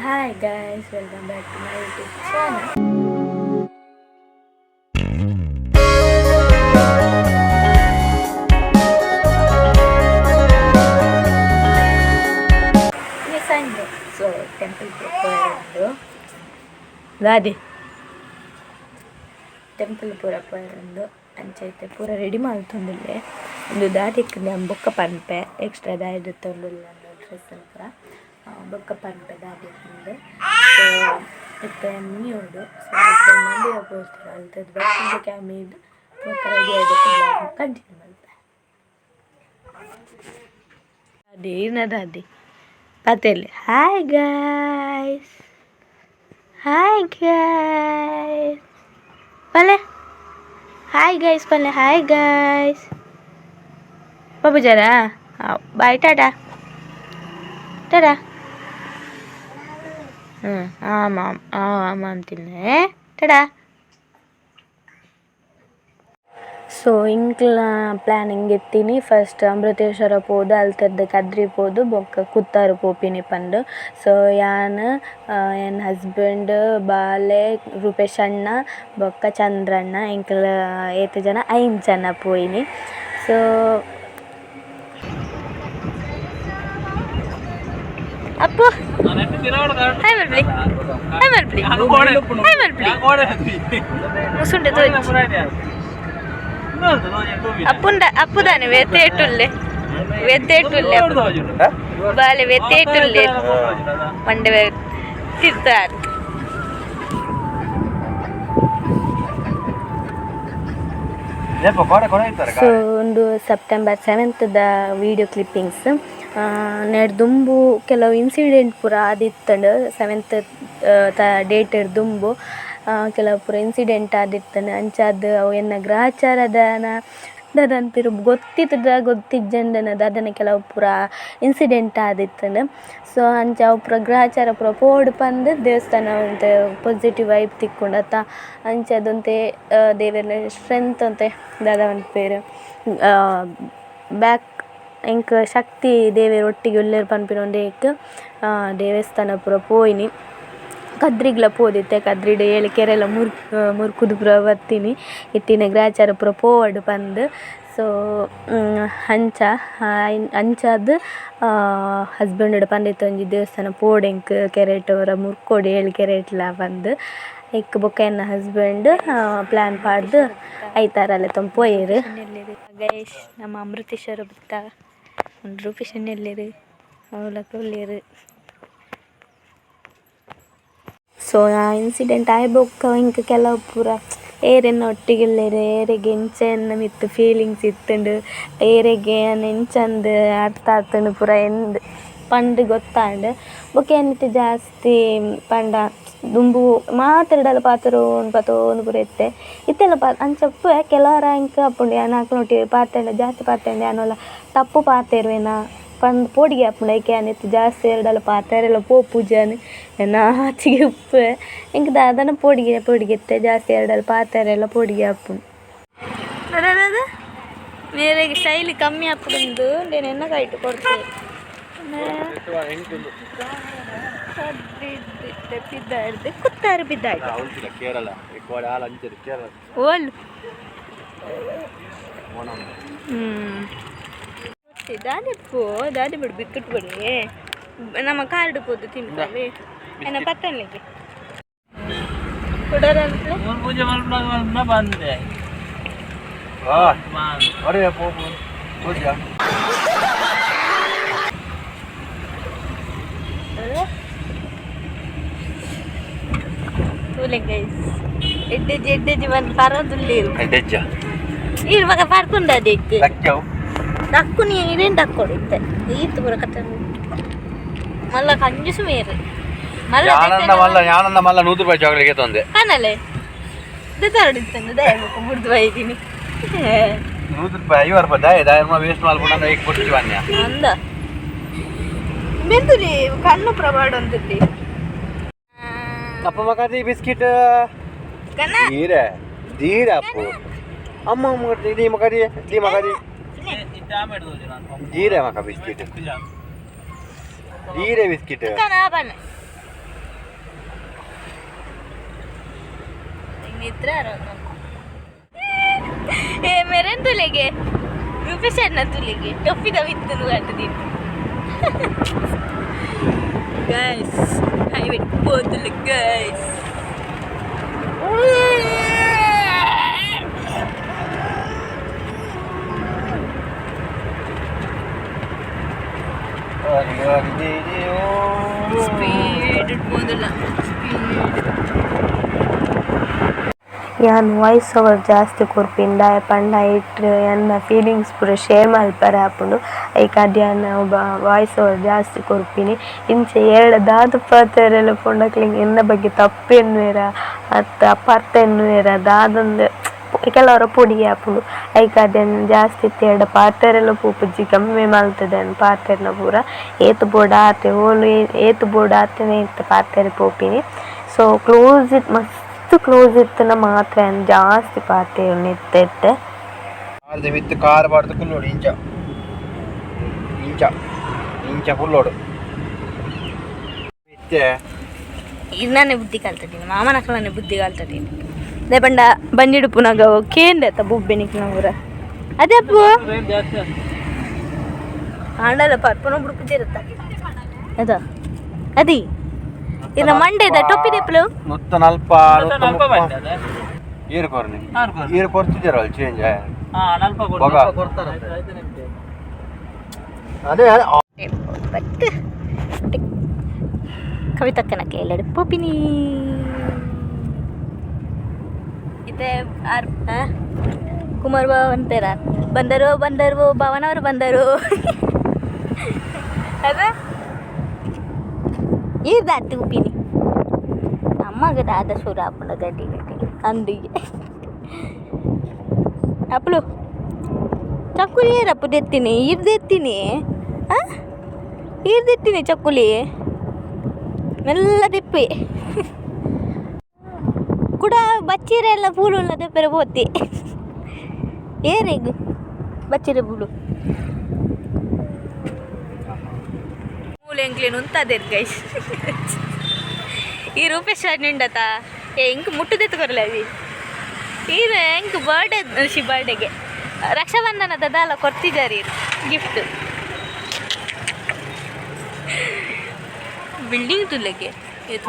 Hi guys, welcome back to my YouTube channel. Sunday, so temple ಪೋಯೊಂದು Dadi temple ಪೂರ ಪೋಯೊಂದು ಅಂಚೈತೆ ಪೂರ ready ಮಲ್ತೊಂದುಲ್ಲೆ. ಉಂದು ದಾದೆಕ್ ಯಾನ್ ಬೊಕ್ಕ ಪನ್ಪೆ, ಎಕ್ಸ್ಟ್ರಾ ದಾಯೆ ದೆತ್ತೊಂದುಲ್ಲೆ ಡ್ರೆಸ್ ಪೂರ ಬೊಕ್ಕ ಪನ್ಪೆ ದಾದೆಕ್. ಸೊ ಇತ್ತೆ ಮೀಯೋಡು. ಸೊ ಹಸ್ಬೆಂಡ್ ಮಂದಿರ ಪೋತೆರ್, ಅಲ್ತದ್ದು ಬತ್ತಿನ ಮೀದು ಬೊಕ್ಕ ರೆಡಿ ಆಯ್ಬೊಕ್ಕ ಕಂಟಿನ್ಯೂ ಮಲ್ಪೆ. ದಾದಿ ಈರ್ನ ದಾದಿ ಪತೆಲ್. Hi guys, hi guys ಪಲ್ಲೆ, ಹಾಯ್ ಗೈಸ್ ಪಲ್ಲೆ, ಹಾಯ್ ಗೈಸ್. ಬಾಬುಜಾರಾ, ಬಾಯ್, ಟಾಟಾ ಟಾಟಾ. ಹ್ಞೂ, ಆಮಾಮ್ ಆಮಾಮ್ ತಿನ್ನೆ, ಟಾಟಾ. ಸೊ ಇಂಕ್ಲ ಪ್ಲ್ಯಾನಿಂಗ್ ಇತ್ತೀನಿ ಫಸ್ಟ್ ಅಮೃತೇಶ್ವರ ಪೋದು, ಅಲ್ತರ್ದ್ ಕದ್ರಿ ಪೋದು, ಬೊಕ್ಕ ಕುತ್ತಾರು ಪೋಪಿನಿ ಪಂದ್. ಸೊ ಯಾನ್, ಎನ್ನ ಹಸ್ಬೆಂಡ್, ಬಾಲೆ, ರೂಪೇಶ್ ಅಣ್ಣ ಬೊಕ್ಕ ಚಂದ್ರಣ್ಣ, ಎಂಕುಲು ಏತ್ ಜನ 5 ಜನ ಪೋಯಿನಿ. ಸೊ ಅಪ್ಪು ಹಾಯ್ ಮಲ್ಪಲಿ, ಹಾಯ್ ಮಲ್ಪಲಿ, ಹಾಯ್ ಮಲ್ಪಲಿ. ಮುಸುಂಡೆ ತೋಜಿ ಅಪ್ಪುಂಡ ಅಪ್ಪುದಾನೆ ವೆತ್ತೇಟುಲ್ಲೆ, ವೆತ್ತೇಟುಲ್ಲೆ ಬಾಲೆ, ವೆತ್ತೇಟುಲ್ಲೆ ಮಂಡೆ ತಿರ್ತಾರ್. ಸೊ ಒಂದು September 7th the video clippings. ನೆಡ್ ದುಂಬು ಕೆಲವು ಇನ್ಸಿಡೆಂಟ್ ಪೂರ ಆದಿತ್ತಂಡು. 7th date ದುಂಬು ಕೆಲವು ಪೂರ ಇನ್ಸಿಡೆಂಟ್ ಆದಿತ್ತಂಡು. ಅಂಚಾದ್ ಅವು ಎನ್ನ ಗ್ರಹಚಾರದಾನ ದಾದಂತಿರು ಗೊತ್ತಿತ್ತದ ಗೊತ್ತಿಜ್ಜಂಡನ ದಾದನ ಕೆಲವು ಪೂರ ಇನ್ಸಿಡೆಂಟ್ ಆದಿತ್ತಂಡು. ಸೊ ಅಂಚ ಅವು ಪೂರ ಗ್ರಹಚಾರ ಪೂರ ಪೋಡು ಪಂದ್ ದೇವಸ್ಥಾನ ಒಂತೆ ಪಾಸಿಟಿವ್ ವೈಬ್ ತಿಕ್ಕುಂಡತ್ತ. ಅಂಚಾದ್ ಒಂತೆ ದೇವೆರ್ನ ಸ್ಟ್ರೆಂತ್ ಒಂತೆ ದಾದ ಪನ್ಪೆರ್ ಬ್ಯಾಕ್ ಎಂಕ್ ಶಕ್ತಿ ದೇವೆರ್ ಒಟ್ಟಿಗೆ ಉಲ್ಲೆರ್ ಪನ್ಪಿನ ಒಂಜೇಕ್ ದೇವಸ್ಥಾನ ಪೂರ ಪೋಯಿನಿ. ಕದ್ರಿಗ್ಲ ಪೋದಿತ್ತೆ, ಕದ್ರಿಡ್ ಏಳು ಕೆರೆಲ ಮುರ್ಕುದು ಪೂರ ಬತ್ತಿನಿ. ಇತ್ತಿನ ಗ್ರಹಚಾರ ಪೂರ ಪೋವಡ್ ಪಂದ್. ಸೊ ಅಂಚ ಅಂಚಾದ್ ಹಸ್ಬೆಂಡ್ ಪಂದಿತ್ತೆ ಒಂಜಿ ದೇವಸ್ಥಾನ ಪೋಡು ಎಂಕ್ ಕೆರೆಟ್ ಪೂರ ಮುರ್ಕೊಡು ಏಳು ಕೆರೆಟ್ಲ ಪಂದ್. ಐಕ್ ಬೊಕ್ಕ ಎನ್ನ ಹಸ್ಬೆಂಡ್ ಪ್ಲ್ಯಾನ್ ಪಾಡ್ದು ಐತಾರಲ್ಲ ತೊಂಬ ಪೋಯೆರ್. ಗೈಸ್, ನಮ್ಮ ಅಮೃತೇಶ್ವರ ಬುತ್ತ ಒಂದು ರೂಪೇಶ್ ಎಲ್ಲೆರು ಅವಲಕ್ಕ ಉಲ್ಲೆರ್. ಸೊ ಆ ಇನ್ಸಿಡೆಂಟ್ ಆಯ್ ಬೊಕ್ಕ ಇಂಕ್ ಕೆಲವು ಪೂರ ಏರೆನ್ನ ಒಟ್ಟಿಗೆ ಉಲ್ಲೆರ್, ಏರೆಗ್ ಎಂಚ ಎನ್ನ ಮಿತ್ತ್ ಫೀಲಿಂಗ್ಸ್ ಇತ್ತುಂಡು, ಏರೆಗ್ ಯಾನ್ ಎಂಚಂದ್ ಅರ್ಥ ಆತುಂಡು ಪೂರ ಎಂದ್ ಪಂದ್ ಗೊತ್ತಾಂಡ್. ಬೊಕ್ಕ ಯಾನ್ ಇತ್ತೆ ಜಾಸ್ತಿ ಪಂಡ ದುಂಬು ಮಾತೆರ್ಡಲ ಪಾತೆರೊಂದು ಪತೊಂದು ಪೂರ ಇತ್ತೆ. ಇತ್ತೆಲ ಅಂಚ ಉಪ್ಪುವೆ. ಕೆಲವರ ಎಂಕ್ ಆಪುಂಡು ಯಾನ್ ಅಕ್ಲ್ನೊಟ್ಟಿಗೆ ಪಾತೆರ್ಂಡ ಜಾಸ್ತಿ ಪಾತೆರ್ಂಡ ಯಾನ್ ಓಲ ತಪ್ಪು ಪಾತೆರುವೆನಾ ಪಂದ್ ಪೋಡಿಗೆ ಆಪುಂಡು. ಐಕೆ ಯಾನ್ ಇತ್ತೆ ಜಾಸ್ತಿ ಏರ್ಡಲ ಪಾತೆರೆಲ ಪೋಪುಜಿ. ಯಾನ್ ಎನ್ನ ಆಚಿಗೆ ಉಪ್ಪುವೆ. ಎಂಕ್ ದಾದನ ಪೋಡಿಗೆ ಪೋಡಿಗೆ ಇತ್ತೆ ಜಾಸ್ತಿ ಏರ್ಡಲ ಪಾತೆರೆಲ ಪೋಡಿಗೆ ಆಪುಂಡು. ಮೇರೆಗೆ ಸ್ಟೈಲ್ ಕಮ್ಮಿ ಆಪುಂಡು ಉಂದೇನು ಎನ್ನ ಕೈಟ್ ಕೊಡ್ತೇವೆ ಬಿದ್ದಾಡ್ದು ಕುತ್ತಾರು ಬಿದ್ದಾಡ್ದು. ಕೇರಳ ಕೇರಳ. ಓಲ್ ದಾದೆ ಪೋ ದಾದೆ ಬಿಡು, ಬಿಕ್ಕಟ್ಟು ಬಿಡಿ. ನಮ್ಮ ಕಾರ್ಡ್ ಪೋದು ತಿನ್ಕೊಳ್ಳಿ ಎನ್ನ ಪತ್ತನಿಗೆ ಕೊಡರಂತ. ಪೂಜೆ ಮಲ್ಪುನಾಗ ಬಂದೆ. ಅರೆ ಪೂಜಾ. ತೂಲೆ ಗೈಸ್, ಎಡ್ಡೆಜಿ ಎಡ್ಡೆಜಿ ಬಂದು ಪರದುಲ್ಲೇರು. ಎಡ್ಡೆಜ್ಜ. ಈರ್ ಮಗ ಪರ್ಪುಂಡ ಅದಕ್ಕೆ. ಲಕ್ಕವು. ದಕ್ಕು ನೀ ಇರೇನು ದಕ್ಕೊಡು ಇತ್ತೆ ಈತ್ ಪೂರ ಕತೆ ಮಲ್ಲ ಕಂಜುಸು ಮೇರು ಮಲ್ಲ. ಯಾನನ್ನ ಮಲ್ಲ, ಯಾನನ್ನ ಮಲ್ಲ 100 ರೂಪಾಯಿ ಚಾಕ್ಲೇಟ್ ತಂದೆ. ಕನಲೆ ದೆತ್ತಾರಡಿತ್ತಂದು ದಯಬೇಕು ಮುಡ್ದು ಬೈದೀನಿ. 100 ರೂಪಾಯಿ 50 ರೂಪಾಯಿ ದಾಯ ದಾಯ ವೇಸ್ಟ್ ಮಾಡ್ಕೊಂಡು ಏಕ್ ಕೊಡ್ತೀವಿ ಅನ್ಯ. ಅಂದ ಮೆಂದುಲಿ ಕಣ್ಣು ಪ್ರಬಾಡೊಂದುಲ್ಲಿ. ಅಪ್ಪ ಮಗದಿ ಬಿಸ್ಕಿಟ್. ಕನ್ನ. ಧೀರೆ ಧೀರೆ ಅಪ್ಪು ಅಮ್ಮ ಅಮ್ಮ ದಿ ಮಗದಿ ದಿ ಮಗದಿ. ಧೀರೆ ಮಗ ಬಿಸ್ಕಿಟ್, ಧೀರೆ ಬಿಸ್ಕಿಟ್. ಕನ ಬನ್ನ. ನಿದ್ರೆ. ಏ ಮೆರೆನ್ ತುಲೆಗೆ ರೂಪೇಶ್ ಅಣ್ಣ ತುಲೆಗೆ ಟೊಪ್ಪಿದ ವಿತ್ತನು ಕಟ್ಟದಿತ್ತು. ಗೈಸ್, ಹೈವೇ ಪೋತುಲ್ಲ ಗೈಸ್. ಸ್ಪೀಡ್ ಪೋದುಲ್ಲ, ಸ್ಪೀಡ್. ಯಾನ್ ವಾಯ್ಸ್ ಓವರ್ ಜಾಸ್ತಿ ಕೊರ್ಪಿನಿ ದಾಯೆ ಪಂಡ ಐಟ್ ಎನ್ನ ಫೀಲಿಂಗ್ಸ್ ಪೂರ ಶೇರ್ ಮಲ್ಪರೆ ಆಪುಂಡು. ಐಕಾದ್ ಯಾನ್ ವಾಯ್ಸ್ ಓವರ್ ಜಾಸ್ತಿ ಕೊರ್ಪಿನಿ. ಇಂಚ ಏರ್ಡ ದಾದ ಪಾತೆರೆಲ ಪೋಂಡ ಅಕ್ಲೆಗ್ ಎನ್ನ ಬಗ್ಗೆ ತಪ್ಪು ಎನ್ನುವೆರ ಅತ್ತ ಅಪಾರ್ಥ ಎನ್ನುವೆರ ದಾದಂದ್ ಕೆಲವರ ಪೋಡಿಗೆ ಆಪುಂಡು. ಐಕಾದ್ ಯಾನ್ ಜಾಸ್ತಿ ಇತ್ತೆ ಏರ್ಡ ಪಾತೆರೆಲ ಪೋಪುಜಿ. ಕಮ್ಮಿ ಮಲ್ತುದೆ ಪಾತೆರ್ನ ಪೂರ. ಏತ್ ಬೋಡ ಆತೆ, ಓಲು ಏತ್ ಬೋಡ ಆತೆನೆ ಇತ್ತೆ ಪಾತೆರೆ ಪೋಪಿನಿ. ಸೊ ಕ್ಲೋಸ್ ಇತ್ ಮಸ್ತ್ ಕ್ಲೋಸ್ ಇತ್ತುಂಡ ಮಾತ್ರ ಯಾನ್ ಜಾಸ್ತಿ ಪಾತೆರುನಿ ಇತ್ತೆ ಇತ್ತೆ. ಕಾರ್ದ ಮಿತ್ತು ಕಾರ್ ಪಾಡ್ದು ಕುಲ್ಲೋಡು. ಇಂಚ ಇಂಚ ಇಂಚ ಕುಲ್ಲೋಡು ಇತ್ತೆ. ಇನ್ನಾನೆ ಬುದ್ಧಿ ಕಲ್ತದೀನಿ, ಮಾಮನಕ್ಕಲನೆ ಬುದ್ಧಿ ಕಲ್ತದೀನಿ. ದೇ ಪಂಡ ಬಂಜಿಡುಪುನಗ ಕೇಂದ್ರ ಬೊಬ್ಬೆ ನಿಕ್ಲ ಪೂರ ಅದೇ ಅಪ್ಪು. ರೇಟ್ ಜಾಸ್ತಿ ಆಯ್ತು. ಆಂಡಲ ಪರ್ಪನ ಬುಡುಪುಜಿರತ್ತ ಅದ ಅದಿ ಇನ್ನ ಮಂಡೆದ ಟೊಪ್ಪಿ ದೆಪ್ಪಲು. 140. ನಲ್ಪ ಬಂದೆ ಅದೇ. ಏರು ಕೊರ್ನಿ. ಆರು ಕೊರ್ನಿ. ಏರು ಕೊರ್ತಿದ್ದಾರಲ್ಲ ಚೇಂಜ್. ಹಾ, ನಲ್ಪ. ಬೊಗ. ಕೊಡ್ತಾರೆ. ಆಯ್ತು ನಿಮ್ಗೆ. ಅದೇ. ಬಟ್ ಕವಿತಕ್ಕನ ಕೇಳಡು ಪೋಪಿನಿ ಇದೆ ಆರ್ ಕುಮಾರ್ ಬಾವ ಅಂತಾರ. ಬಂದರು ಬಂದರು, ಭವನವರು ಬಂದರು. ಅದ ಈರ್ದಾತು ಉಪ್ಪಿನಿ ಅಮ್ಮಗ ದಾದ ಸುರ ಆಪುಂಡು ಗಡ್ಡಿ ಗಡ್ಡಿ ಅಂದಿಗೆ ಅಪ್ಪಲು. ಚಕ್ಕುಲಿ ಏರಪ್ಪು ದೆತ್ತೀನಿ ಈರ್ದೆತ್ತೀನಿ. ಆ ಈರ್ದೆತ್ತೀನಿ ಚಕ್ಕುಲಿ ಮೆಲ್ಲ ದೆಪ್ಪಿ ಕುಡ ಬಚ್ಚಿರೆ ಎಲ್ಲ ಪೂಲು ದೆಪ್ಪರೆ ಪೋತಿ. ಏರೆಗ್ ಬಚ್ಚಿರೆ ಪೂಲು ಮೂಲೆ ಎಂಕ್ಲೇನು ಉಂತಾದೇರ್ ಗೈಸ್. ಈ ರೂಪೇಶ್ ನಿಂಡತ ಏ ಇಂಕ್ ಮುಟ್ಟುದೆತ್ತು ಕೊರಲೆ ಅವಿ. ಈರ್ ಎಂಕ್ ಬರ್ಡೇ she ಬರ್ಡೇಗೆ ರಕ್ಷಾಬಂಧನದ ದಾಲ ಕೊರ್ತಿದ್ದಾರೆ ಗಿಫ್ಟ್. ಬಿಲ್ಡಿಂಗ್ ತುಲೆಗೆ ಏತ್.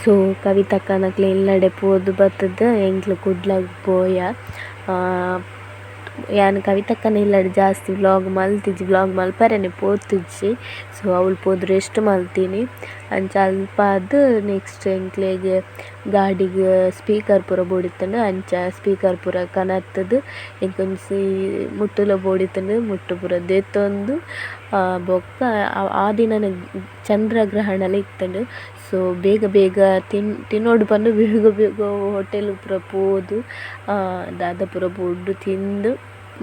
ಸೊ ಕವಿತಕ್ಕನಕ್ಲೆ ಇಲ್ಲಡೆ ಪೋದು ಬತ್ತುದು ಎಂಕ್ಲು ಕುಡ್ಲಗ್ ಪೋಯ. ಯಾನ್ ಕವಿತಕ್ಕನ ಇಲ್ಲಡೆ ಜಾಸ್ತಿ ವ್ಲಾಗ್ ಮಲ್ತಿಜಿ, ವ್ಲಾಗ್ ಮಲ್ಪರೆನೆ ಪೋತುಜಿ. ಸೊ ಅವ್ಲು ಪೋದು ರೆಸ್ಟ್ ಮಲ್ತಿನಿ. ಅಂಚ ಅಲ್ಪಾದ್ ನೆಕ್ಸ್ಟ್ ಎಂಕ್ಲೆಗ್ ಗಾಡಿಗ್ ಸ್ಪೀಕರ್ ಪೂರ ಬೋಡಿತ್ತುಂಡು. ಅಂಚ ಸ್ಪೀಕರ್ ಪೂರ ಕನತ್ತುದು ಎಂಕೊಂಜಿ ಮುಟ್ಟುಲ ಬೋಡಿತ್ತುಂಡು. ಮುಟ್ಟು ಪೂರ ದೆತ್ತೊಂದು ಬೊಕ್ಕ ಆ ದಿನನೆ ಚಂದ್ರಗ್ರಹಣಲ ಇತ್ತುಂಡು. ಸೊ ಬೇಗ ಬೇಗ ತಿನ್ನೋಡು ಪಂದ್ ಬೇಗ ಬೇಗ ಹೋಟೆಲ್ ಪೂರ ಪೋದು ದಾದ ಪೂರ ಬೋಡು ತಿಂದು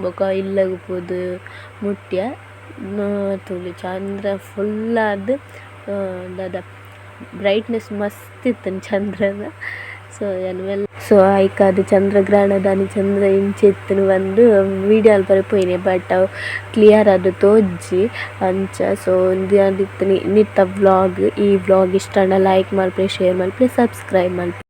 ಬೊಕ ಇಲ್ಲಗ್ ಪೋದು ಮುಟ್ಯ. ತೂಲೆ ಚಂದ್ರ ಫುಲ್ ಆದ್ ದಾದ ಬ್ರೈಟ್ನೆಸ್ ಮಸ್ತ್ ಇತ್ತುಂಡು ಚಂದ್ರನ. ಸೊ ಯಾನ್ ಸೊ ಐಕಾದ್ ಚಂದ್ರಗ್ರಹಣದಾನಿ ಚಂದ್ರ ಇಂಚ ಇತ್ತುಂಡು ಪಂದ್ ವೀಡಿಯೋ ಮಲ್ಪರೆ ಪೋಯಿನಿ, ಬಟ್ ಅವು ಕ್ಲಿಯರ್ ಆದ್ ತೋಜಿ ಅಂಚ. ಸೊ ಉಂದು ಆದಿತ್ತುಂಡು ಇನಿತ ವ್ಲಾಗ್. ಈ ವ್ಲಾಗ್ ಇಷ್ಟ ಆಂಡ ಲೈಕ್ ಮಲ್ಪುಲೆ, ಶೇರ್ ಮಲ್ಪುಲೆ, ಸಬ್ಸ್ಕ್ರೈಬ್ ಮಲ್ಪುಲೆ.